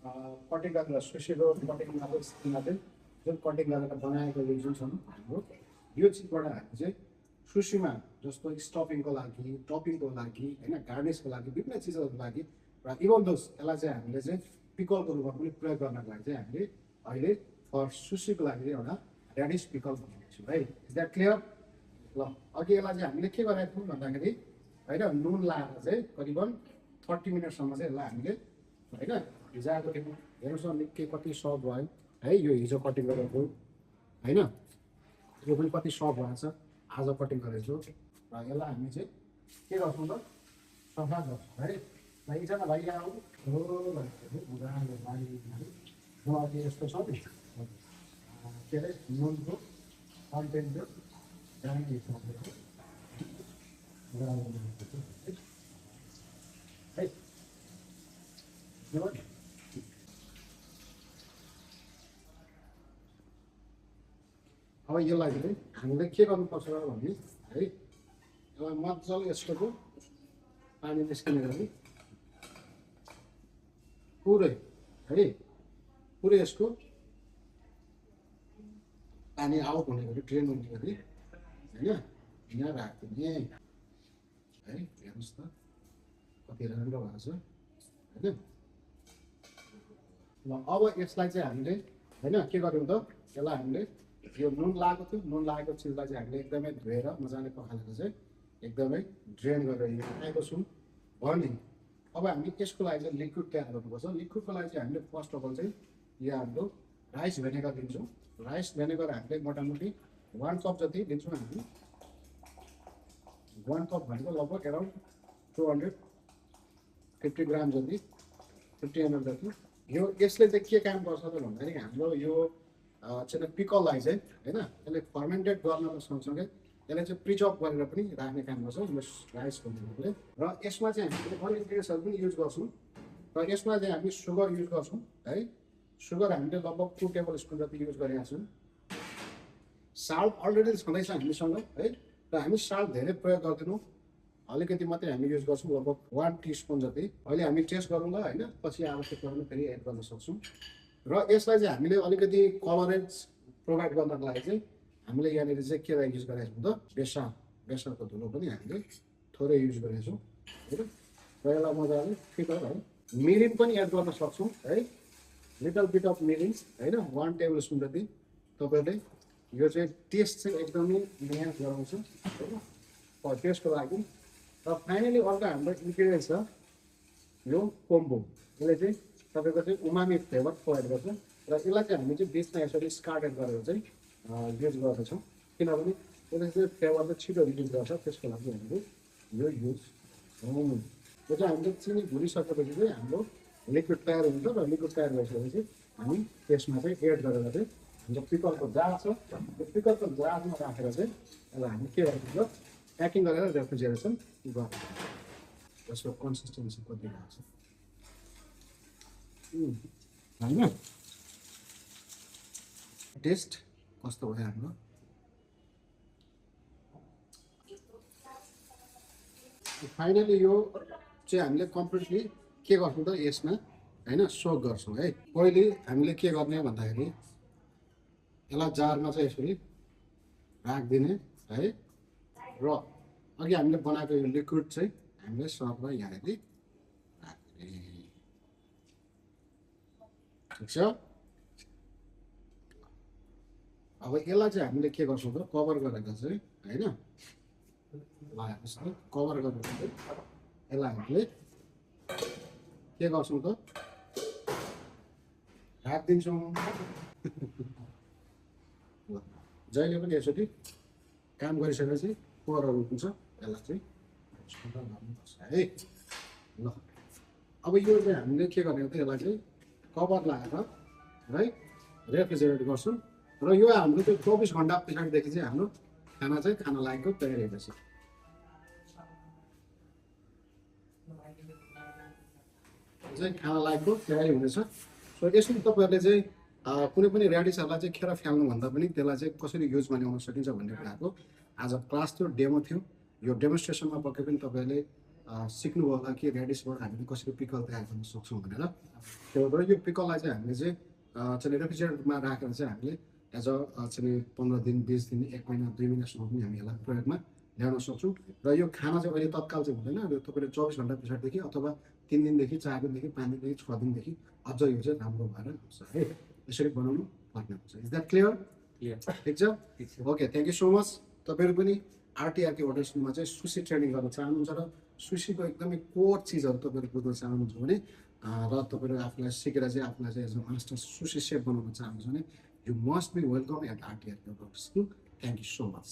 Cutting गरेर सुसीको cutting गरेर स्किनलाई जुन कटिङ गरेर बनाएको यो जुन छ हाम्रो यो चिजबाट हामी चाहिँ सुसीमा जस्तो स्टफिङको लागि टपिङको लागि होइन गार्निसको लागि विभिन्न चिजहरूको लागि र इभन दोस यसलाई चाहिँ हामीले चाहिँ पिकलको रूपमा पनि प्रयोग गर्नको लागि चाहिँ हामीले अहिले फर सुसीको लागि चाहिँ एउटा ऱ्याडिस पिकल बनाएको छौँ है। Is that clear? ल अघि यसलाई चाहिँ हामीले के गरेको थियौँ भन्दाखेरि होइन नुन लाएर चाहिँ करिबन 30 मिनटसम्म चाहिँ यसलाई हामीले होइन भिजाएको थियौँ। हेर्नुहोस् न निकै कति सफ्ट भयो है। यो हिजो कटिङ गरेको होइन यो पनि कति सफ्ट भएको छ आज कटिङ गरेको छु र यसलाई हामी चाहिँ के गर्छौँ त सफा गर्छौँ है। एकजना भाइ आऊ हो अघि यस्तो छ नि के अरे नुनको कन्टेन्ट है। अब यसलाई चाहिँ हामीले के गर्नुपर्छ भने है यसलाई मजाले यसको पानी निस्किने गरी पुरै है पुरै यसको पानी आउट हुने गरी ड्रेन हुने गरी होइन यहाँ राखिदिने है। हेर्नुहोस् त कति राम्रो भएको छ होइन। ल अब यसलाई चाहिँ हामीले होइन के गर्यौँ त यसलाई हामीले यो नुन लागेको थियो नुन लागेको चिजलाई चाहिँ हामीले एकदमै धोएर मजाले पखालेर चाहिँ एकदमै ड्रेन गरेर यो राखेको छौँ भने अब हामी त्यसको लागि चाहिँ लिक्विड तयार गर्नुपर्छ। लिक्विडको लागि चाहिँ हामीले फर्स्ट अफ अल चाहिँ यो हाम्रो राइस भेनेगर दिन्छौँ। राइस भेनेगर हामीले मोटामोटी 1 कप जति दिन्छौँ हामी। 1 कप भनेको लगभग एराउन्ड 250 ग्राम जति 50 ml जति। यो यसले चाहिँ के काम गर्छ त भन्दाखेरि हाम्रो यो चाहिँ पिकललाई चाहिँ होइन यसले फर्मेन्टेड गर्नको सँगसँगै यसले चाहिँ प्रिजर्भ गरेर पनि राख्ने काम गर्छ यो राइस भेनेगरले। र यसमा चाहिँ हामीले अरू इन्ग्रिडियन्ट्सहरू पनि युज गर्छौँ र यसमा चाहिँ हामी सुगर युज गर्छौँ है। सुगर हामीले लगभग 2 टेबल स्पुन जति युज गरेका छौँ। साल्ट अलरेडी छँदैछ हामीसँग है र हामी साल्ट धेरै प्रयोग गर्दैनौँ अलिकति मात्रै हामी युज गर्छौँ लगभग 1 टीस्पुन जति। अहिले हामी टेस्ट गरौँ ल होइन पछि आवश्यक पर्ने फेरि एड गर्न सक्छौँ। र यसलाई चाहिँ हामीले अलिकति कलरेज प्रोभाइड गर्नको लागि चाहिँ हामीले यहाँनिर चाहिँ के युज गरेका छौँ त बेसारको धुलो पनि हामीले थोरै युज गरेका छौँ होइन। र यसलाई मजाले फिटर है मिरिन पनि एड गर्न सक्छौँ है। लिटल बिट अफ मिरिन होइन 1 टेबल स्पुन जति तपाईँहरूले यो चाहिँ टेस्ट चाहिँ एकदमै इन्हान्स गराउँछ होइन टेस्टको लागि। र फाइनली अर्को हाम्रो इन्ग्रिडियन्ट छ यो कोम्बो। यसले चाहिँ तपाईँको चाहिँ उमामी फ्लेभर प्रोभाइड गर्छ र यसलाई चाहिँ हामी चाहिँ बिचमा यसरी स्कार्टेड गरेर चाहिँ युज गर्दछौँ किनभने यसले चाहिँ फ्लेभर चाहिँ छिटो रिलिज गर्छ त्यसको लागि हामीले यो युज यो चाहिँ हामीले चिनी भुलिसकेपछि चाहिँ हाम्रो लिक्विड तयार हुन्छ र लिक्विड तयार भइसकेपछि हामी त्यसमा चाहिँ एड गरेर चाहिँ हाम्रो पिकलको जार छ त्यो पिकलको जारमा राखेर चाहिँ यसलाई हामी के गर्छौँ प्याकिङ गरेर रेफ्रिजरेसन गर्छ। त्यसको कन्सिस्टेन्सी कति भएको छ होइन टेस्ट कस्तो भयो हाम्रो फाइनली यो चाहिँ हामीले कम्प्लिटली के गर्छौँ त यसमा होइन सोक गर्छौँ है। पहिले हामीले के गर्ने भन्दाखेरि यसलाई जारमा चाहिँ यसरी राखिदिने है र अघि हामीले बनाएको यो लिक्विड चाहिँ हामीले सर्भ यहाँनिर राख्ने ठिक छ। अब यसलाई चाहिँ हामीले के गर्छौँ त कभर गरेर चाहिँ होइन हेर्नुहोस् त कभर गरेर चाहिँ यसलाई हामीले के गर्छौँ त राखिदिन्छौँ। जहिले पनि यसरी काम गरिसकेपछि पोरहरू हुन्छ यसलाई चाहिँ गर्नुपर्छ है। ल अब यो चाहिँ हामीले के गर्ने त यसलाई चाहिँ कभर लगाएर है रेफ्रिजरेट गर्छौँ र यो हाम्रो चाहिँ 24 घन्टा पछाडिदेखि चाहिँ हाम्रो खाना चाहिँ खान लागेको तयारी हुँदैछ। चाहिँ खाना लागेको तयारी हुनेछ। सो यसमा तपाईँहरूले चाहिँ कुनै पनि ऱ्याडिसहरूलाई चाहिँ खेर फ्याल्नुभन्दा पनि त्यसलाई चाहिँ कसरी युज बनाउन सकिन्छ भन्ने कुराको आज क्लास थियो डेमो थियो। यो डेमोन्स्ट्रेसनमा पक्कै पनि तपाईँहरूले सिक्नुभयो होला कि रेडिसबाट हामीले कसरी पिकल तयार गर्न सक्छौँ भनेर। त्यो भएर यो पिकललाई चाहिँ हामीले चाहिँ रेफ्रिजरेटरमा राखेर चाहिँ हामीले एज अ चाहिँ 15 दिन 20 दिन 1 महिना 2 महिनासम्म पनि हामी यसलाई प्रयोगमा ल्याउन सक्छौँ। र यो खाना चाहिँ अहिले तत्काल चाहिँ हुँदैन, र तपाईँले 24 घन्टा पछाडिदेखि अथवा 3 दिनदेखि 4 दिनदेखि 5 दिनदेखि 6 दिनदेखि अझ यो चाहिँ राम्रो भएर आउँछ है। यसरी बनाउनु पर्ने हुन्छ। Is that clear? ठिक छ? Okay, thank you so much. तपाईँहरू पनि आरटिआरके होटल्समा चाहिँ सुसी ट्रेनिङ गर्न चाहनुहुन्छ र सुसीको एकदमै कोर चिजहरू तपाईँहरू बुझ्न चाहनुहुन्छ भने र तपाईँहरू आफूलाई सिकेर चाहिँ आफूलाई चाहिँ as a master sous chef बनाउन चाहनुहुन्छ भने you must be welcome at RTRK hotels. Thank you so much.